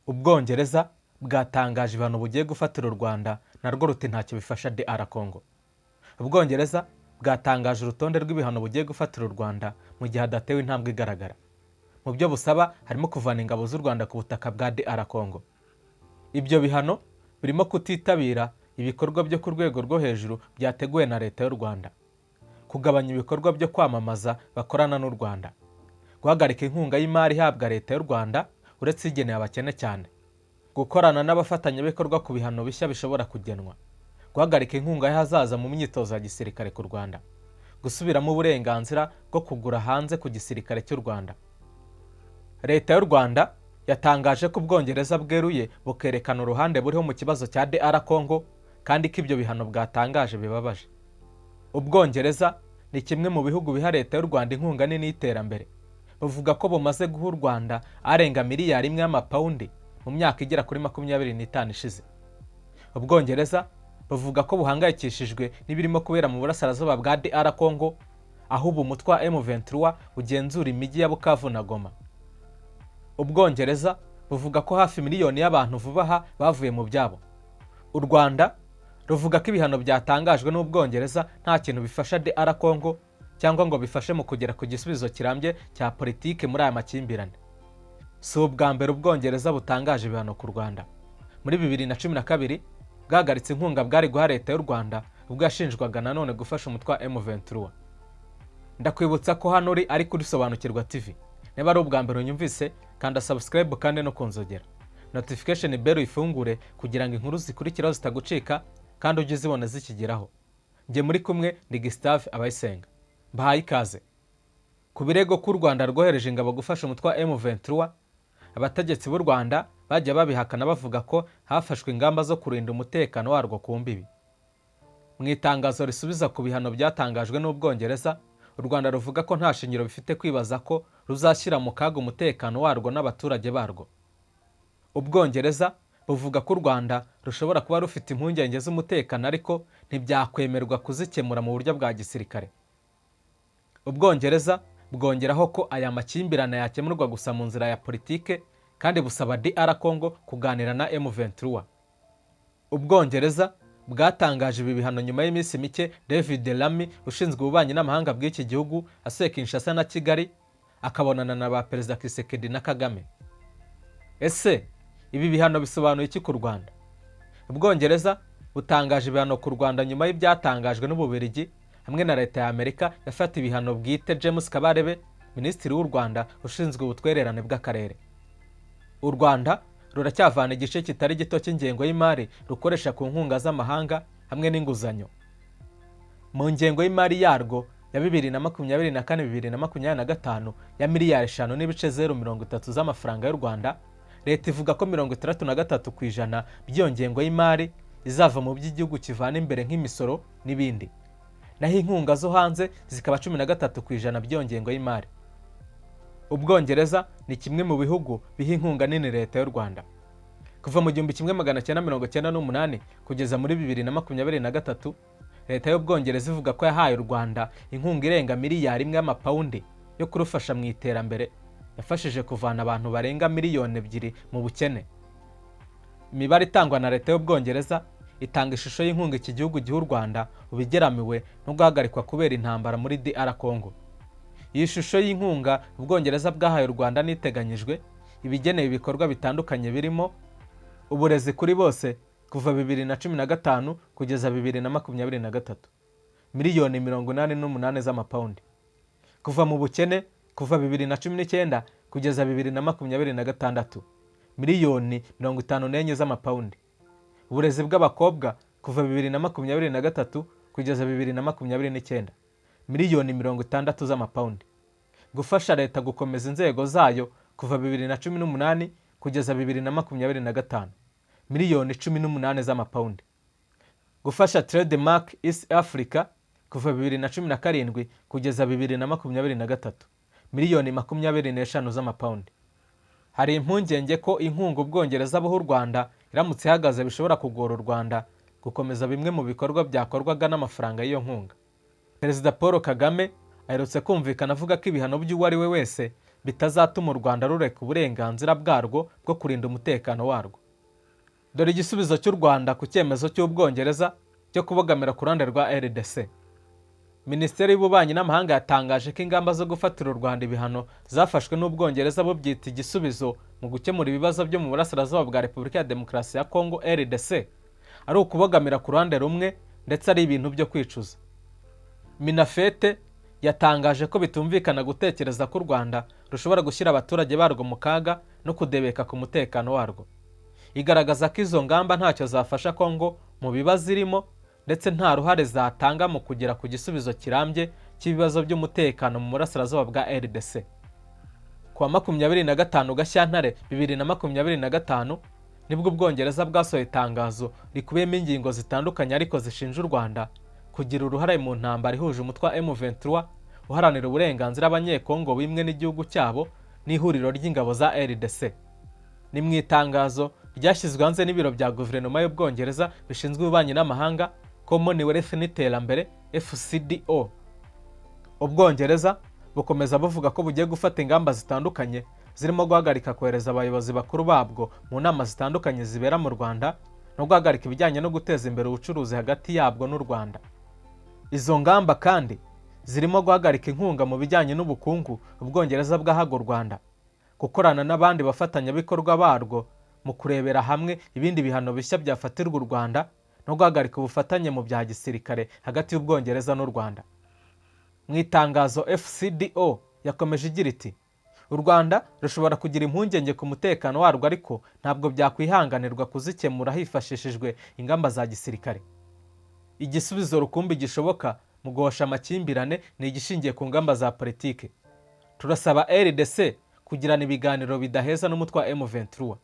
Ubwongereza bwatangaje ibihano bugiye gufatira u Rwanda, narwo ruti ntacyo bifasha DR Congo. Ubwongereza bwatangaje urutonde rw'ibihano bugiye gufatira u Rwanda mu gihe hadatewe intambwe igaragara. Mu byo busaba harimo kuvana ingabo z'u Rwanda ku butaka bwa DR Congo. Ibyo bihano birimo kutitabira ibikorwa byo ku rwego rwo hejuru byateguwe na Leta y'u Rwanda, kugabanya ibikorwa byo kwamamaza bakorana n'u Rwanda, guhagarika inkunga y'imari ihabwa Leta y'u Rwanda uretse igenewe abakene cyane, gukorana n'abafatanyabikorwa ku bihano bishya bishobora kugenwa, guhagarika inkunga y'ahazaza mu myitozo ya gisirikare ku Rwanda, gusubiramo uburenganzira bwo kugura hanze ku gisirikare cy'u Rwanda. Leta y'u Rwanda yatangaje ko Ubwongereza bweruye bukerekana uruhande buriho mu kibazo cya DR Congo, kandi ko ibyo bihano bwatangaje bibabaje. Ubwongereza ni kimwe mu bihugu biha Leta y'u Rwanda inkunga nini y'iterambere. Buvuga ko bumaze guha u Rwanda arenga miliyari 1 y'amapawundi mu myaka igera kuri 25 ishize. Ubwongereza buvuga ko buhangayikishijwe n'ibirimo kubera mu burasirazuba bwa DR Congo, aho ubu umutwe wa M23 ugenzura imijyi ya Bukavu na Goma. Ubwongereza buvuga ko hafi miliyoni y'abantu vuba aha bavuye mu byabo. U Rwanda ruvuga ko ibihano byatangajwe n'Ubwongereza nta kintu bifasha DR Congo cyangwa ngo bifashe mu kugera ku gisubizo kirambye cya politike muri aya makimbirane. Si ubwa mbere Ubwongereza butangaje ibihano ku Rwanda. Muri 2012 bwahagaritse inkunga bwari guha Leta y'u Rwanda ubwo yashinjwaga nanone gufasha umutwe wa M23. Ndakwibutsa ko hano uri ari kuri Sobanukirwa TV. Niba ari ubwa mbere unyumvise, kanda subscribe kandi no kunzogera, notification bell uyifungure kugira ngo inkuru zikurikiraho zitagucika kandi ujye uzibona zikigeraho. Njye muri kumwe ni Gustave Abayisenga, mbahaye ikaze. Ku birego ko u Rwanda rwohereje ingabo gufasha umutwe wa M23, abategetsi b'u Rwanda bajya babihakana, bavuga ko hafashwe ingamba zo kurinda umutekano warwo ku mbibi. Mu itangazo risubiza ku bihano byatangajwe n'Ubwongereza, u Rwanda ruvuga ko nta shingiro bifite kwibaza ko ruzashyira mu kaga umutekano warwo n'abaturage barwo. Ubwongereza buvuga ko u Rwanda rushobora kuba rufite impungenge z'umutekano, ariko ntibyakwemerwa kuzikemura mu buryo bwa gisirikare. Ubwongereza bwongeraho ko aya makimbirane yakemurwa gusa mu nzira ya politike, kandi busaba DR Congo kuganira na M23. Ubwongereza bwatangaje ibi bihano nyuma y'iminsi mike David Lammy, ushinzwe ububanyi n'amahanga bw'iki gihugu, asuye Kinshasa na Kigali, akabonana na ba Perezida Tshisekedi na Kagame. Ese ibi bihano bisobanuye iki ku Rwanda? Ubwongereza butangaje ibihano ku Rwanda nyuma y'ibyatangajwe n'Ububiligi hamwe na Leta ya Amerika yafata ibihano bwite James Kabarebe, Minisitiri w'u Rwanda ushinzwe ubutwererane bw'akarere. U Rwanda ruracyavana igice kitari gito cy'ingengo y'imari rukoresha ku nkunga z'amahanga hamwe n'inguzanyo. Mu ngengo y'imari yarwo ya 2024, 2025 ya miliyari 5.030 z'amafaranga y'u Rwanda, Leta ivuga ko 63% by'iyo ngengo y'imari izava mu by'igihugu kivana imbere nk'imisoro n'ibindi, naho inkunga zo hanze zikaba 13% by'iyo ngengo y'imari. Ubwongereza ni kimwe mu bihugu biha inkunga nini Leta y'u Rwanda. Kuva mu 1998 kugeza muri 2023, Leta y'Ubwongereza ivuga ko yahaye u Rwanda inkunga irenga miliyari 1 y'amapawundi yo kurufasha mu iterambere, yafashije kuvana abantu barenga miliyoni 2 mu bukene. Imibare itangwa na Leta y'Ubwongereza itanga ishusho y'inkunga iki gihugu giha u Rwanda ubigeramiwe no guhagarikwa kubera intambara muri DR Congo. Iyi shusho y'inkunga Ubwongereza bwahaye u Rwanda n'iteganyijwe ibigenewe ibikorwa bitandukanye birimo uburezi kuri bose kuva 2015 kugeza 2023, miliyoni 88 z'amapawundi; kuva mu bukene kuva 2019 kugeza 2026, miliyoni 54 z'amapawundi; uburezi bw'abakobwa kuva 2023 kugeza 2029, miliyoni 60 z'amapawundi; gufasha leta gukomeza inzego zayo kuva 2018 kugeza 2025, miliyoni 18 z'amapawundi; gufasha Trademark East Africa kuva 2017 kugeza 2023, miliyoni 25 z'amapawundi. Hari impungenge ko inkunga Ubwongereza buha u Rwanda iramutse ihagaze, bishobora kugora u Rwanda gukomeza bimwe mu bikorwa byakorwaga n'amafaranga y'iyo nkunga. Perezida Paul Kagame aherutse kumvikana avuga ko ibihano by'uwo ari we wese bitazatuma u Rwanda rureka uburenganzira bwarwo bwo kurinda umutekano warwo. Dore igisubizo cy'u Rwanda ku cyemezo cy'Ubwongereza cyo kubogamira ku ruhande rwa RDC. Minisiteri y'Ububanyi n'Amahanga yatangaje ko ingamba zo gufatira u Rwanda ibihano zafashwe n'Ubwongereza bubyita igisubizo mu gukemura ibibazo byo mu burasirazuba bwa Repubulika ya Demokarasi ya Kongo, RDC, ari ukubogamira ku ruhande rumwe, ndetse ari ibintu byo kwicuza. MINAFFET yatangaje ko bitumvikana gutekereza ko u Rwanda rushobora gushyira abaturage barwo mu kaga no kudebeka ku mutekano warwo, igaragaza ko izo ngamba ntacyo zafasha Kongo mu bibazo irimo, ndetse nta ruhare zatanga mu kugera ku gisubizo kirambye cy'ibibazo by'umutekano mu burasirazuba bwa RDC. Ku wa 25 Gashyantare 2025 nibwo Ubwongereza bwasohoye itangazo rikubiyemo ingingo zitandukanye, ariko zishinja u Rwanda kugira uruhare mu ntambara ihuje umutwe wa M23 uharanira uburenganzira Abanyekongo bimwe n'igihugu cyabo n'ihuriro ry'ingabo za RDC. Ni mu itangazo ryashyizwe hanze n'ibiro bya guverinoma y'Ubwongereza bishinzwe ububanyi n'amahanga, Commonwealth n'iterambere, FCDO. Ubwongereza bukomeza buvuga ko bugiye gufata ingamba zitandukanye, zirimo guhagarika kohereza abayobozi bakuru babwo mu nama zitandukanye zibera mu Rwanda, no guhagarika ibijyanye no guteza imbere ubucuruzi hagati yabwo n'u Rwanda. Izo ngamba kandi zirimo guhagarika inkunga mu bijyanye n'ubukungu Ubwongereza bwahaga u Rwanda, gukorana n'abandi bafatanyabikorwa barwo mu kurebera hamwe ibindi bihano bishya byafatirwa u Rwanda, no guhagarika ubufatanye mu bya gisirikare hagati y'Ubwongereza n'u Rwanda. Mu itangazo, FCDO yakomeje igira iti: "U Rwanda rushobora kugira impungenge ku mutekano warwo, ariko ntabwo byakwihanganirwa kuzikemura hifashishijwe ingamba za gisirikare. Igisubizo rukumbi gishoboka mu guhosha amakimbirane ni igishingiye ku ngamba za politike. Turasaba RDC kugirana ibiganiro bidaheza n'umutwe wa M23."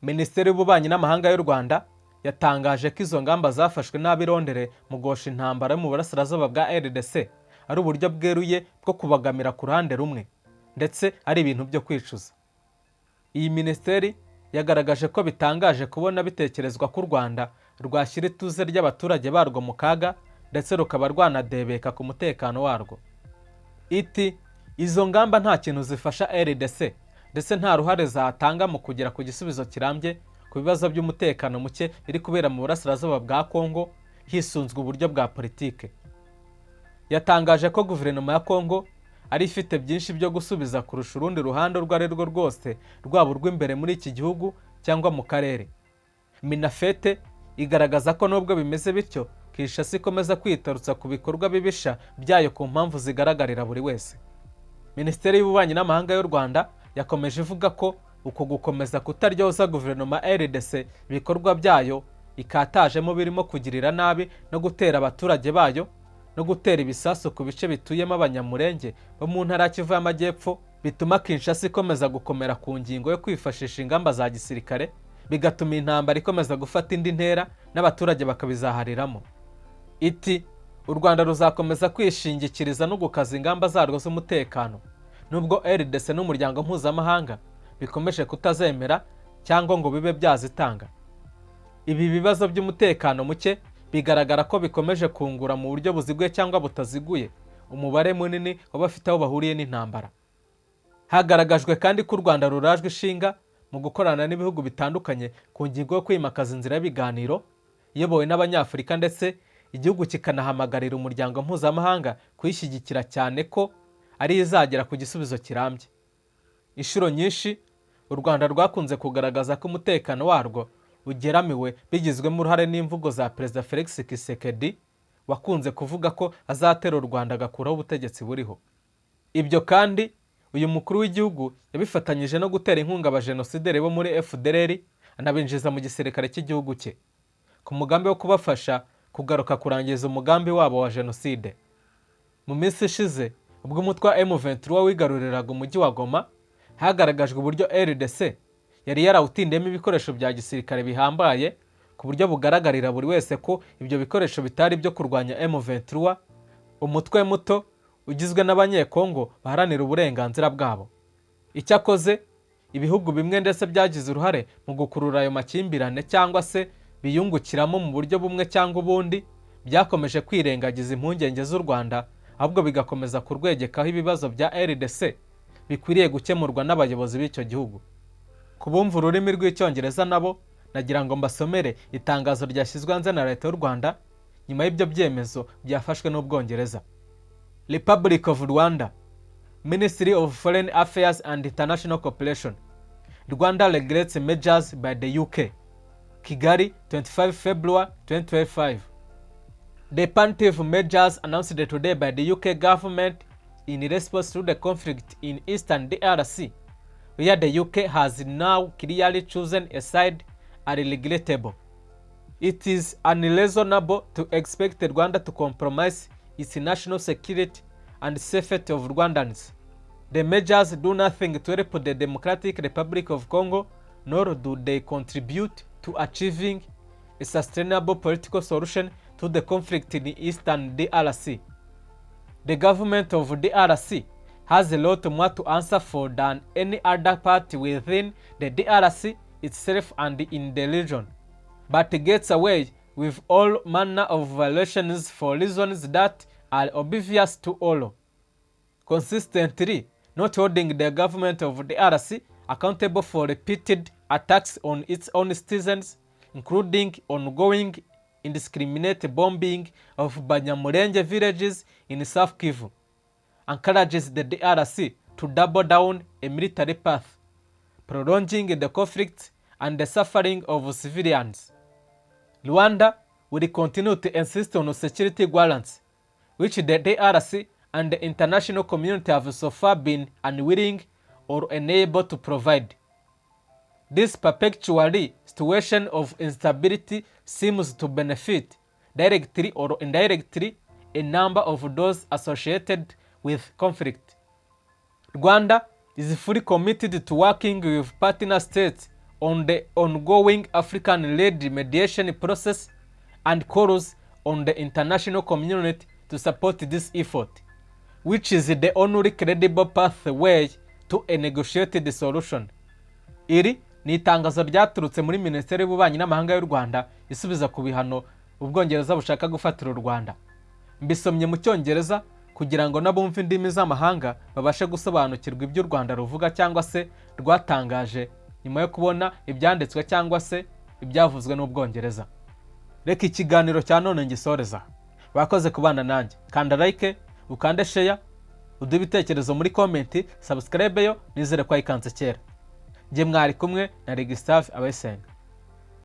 Minisiteri y'Ububanyi n'Amahanga y'u Rwanda yatangaje ko izo ngamba zafashwe n'ab'i Londres mu guhosha intambara yo mu burasirazuba bwa RDC ari uburyo bweruye bwo kubogamira ku ruhande rumwe, ndetse ari ibintu byo kwicuza. Iyi minisiteri yagaragaje ko bitangaje kubona bitekerezwa ko u Rwanda rwashyira ituze ry'abaturage barwo mu kaga, ndetse rukaba rwanadebeka ku mutekano warwo. Iti: "Izo ngamba nta kintu zifasha RDC, ndetse nta ruhare zatanga mu kugera ku gisubizo kirambye ku bibazo by'umutekano muke biri kubera mu burasirazuba bwa Kongo hisunzwe uburyo bwa politike." Yatangaje ko guverinoma ya Kongo ari ifite byinshi byo gusubiza kurusha urundi ruhande urwo ari rwo rwose, rwaba urw'imbere muri iki gihugu cyangwa mu karere. MINAFFET igaragaza ko nubwo bimeze bityo, Kinshasa ikomeza kwitarutsa ku bikorwa bibisha byayo ku mpamvu zigaragarira buri wese. Minisiteri y'Ububanyi n'Amahanga y'u Rwanda yakomeje ivuga ko uku gukomeza kutaryoza guverinoma RDC ibikorwa byayo ikatajemo, birimo kugirira nabi no gutera abaturage bayo no gutera ibisasu ku bice bituyemo Abanyamurenge bo mu ntara ya Kivu y'Amajyepfo, bituma Kinshasa ikomeza gukomera ku ngingo yo kwifashisha ingamba za gisirikare, bigatuma intambara ikomeza gufata indi ntera n'abaturage bakabizahariramo. Iti: "U Rwanda ruzakomeza kwishingikiriza no gukaza ingamba zarwo z'umutekano, nubwo RDC n'umuryango mpuzamahanga bikomeje kutazemera cyangwa ngo bibe byazitanga." Ibi bibazo by'umutekano muke bigaragara ko bikomeje kungura mu buryo buziguye cyangwa butaziguye umubare munini w'abafite aho bahuriye n'intambara. Hagaragajwe kandi ko u Rwanda rurajwe ishinga mu gukorana n'ibihugu bitandukanye ku ngingo yo kwimakaza inzira y'ibiganiro iyobowe n'Abanyafurika, ndetse igihugu kikanahamagarira umuryango mpuzamahanga kuyishyigikira, cyane ko ariyo izagera ku gisubizo kirambye. Inshuro nyinshi u Rwanda rwakunze kugaragaza ko umutekano warwo ugeramiwe, bigizwemo uruhare n'imvugo za Perezida Felix Tshisekedi wakunze kuvuga ko azatera u Rwanda agakuraho ubutegetsi buriho. Ibyo kandi uyu mukuru w'igihugu yabifatanyije no gutera inkunga abajenosideri bo muri FDLR, anabinjiza mu gisirikare cy'igihugu cye ku mugambi wo kubafasha kugaruka kurangiza umugambi wabo wa jenoside. Mu minsi ishize, ubwo umutwe wa M23 wigaruriraga umujyi wa Goma, hagaragajwe uburyo RDC yari yarawutindiyemo ibikoresho bya gisirikare bihambaye, ku buryo bugaragarira buri wese ko ibyo bikoresho bitari ibyo kurwanya M23, umutwe muto ugizwe n'Abanyekongo baharanira uburenganzira bwabo. Icyakoze ibihugu bimwe ndetse byagize uruhare mu gukurura ayo makimbirane cyangwa se biyungukiramo mu buryo bumwe cyangwa ubundi, byakomeje kwirengagiza impungenge z'u Rwanda, ahubwo bigakomeza kurwegekaho ibibazo bya RDC. bikwiriye gukemurwa n'abayobozi b'icyo gihugu. Ku bumva ururimi rw'Icyongereza nabo, nagira ngo mbasomere itangazo ryashyizwe hanze na Leta y'u Rwanda nyuma y'ibyo byemezo byafashwe n'Ubwongereza. Republic of Rwanda, Ministry of Foreign Affairs and International Cooperation. Rwanda regrets measures by the UK. Kigali, 25 February 2025. The punitive measures announced today by the UK government in response to the conflict in eastern DRC, where the UK has now clearly chosen a side, are regrettable. It is unreasonable to expect Rwanda to compromise its national security and safety of Rwandans. The measures do nothing to help the Democratic Republic of Congo, nor do they contribute to achieving a sustainable political solution to the conflict in eastern DRC. The government of DRC has a lot more to answer for than any other party within the DRC itself and in the region, but gets away with all manner of violations for reasons that are obvious to all. Consistently not holding the government of DRC accountable for repeated attacks on its own citizens, including ongoing indiscriminate bombing of Banyamulenge villages in South Kivu, encourages the DRC to double down a military path, prolonging the conflict and the suffering of civilians. Rwanda will continue to insist on security guarantees, which the DRC and the international community have so far been unwilling or unable to provide. This perpetually situation of instability seems to benefit, directly or indirectly, a number of those associated with conflict. Rwanda is fully committed to working with partner states on the ongoing African-led mediation process and calls on the international community to support this effort, which is the only credible pathway to a negotiated solution. Iri ni itangazo ryaturutse muri Minisiteri y'Ububanyi n'Amahanga y'u Rwanda isubiza ku bihano Ubwongereza bushaka gufatira u Rwanda. Mbisomye mu Cyongereza kugira ngo n'abumva indimi z'amahanga babashe gusobanukirwa ibyo u Rwanda ruvuga cyangwa se rwatangaje nyuma yo kubona ibyanditswe cyangwa se ibyavuzwe n'Ubwongereza. Reka ikiganiro cya none ngisoreza. Bakoze kubana nanjye. Kanda like, ukande share, uduhe ibitekerezo muri comment. Subscribe yo nizere ko wayikanze kera. Njye mwari kumwe na Regisitave Abayisenga.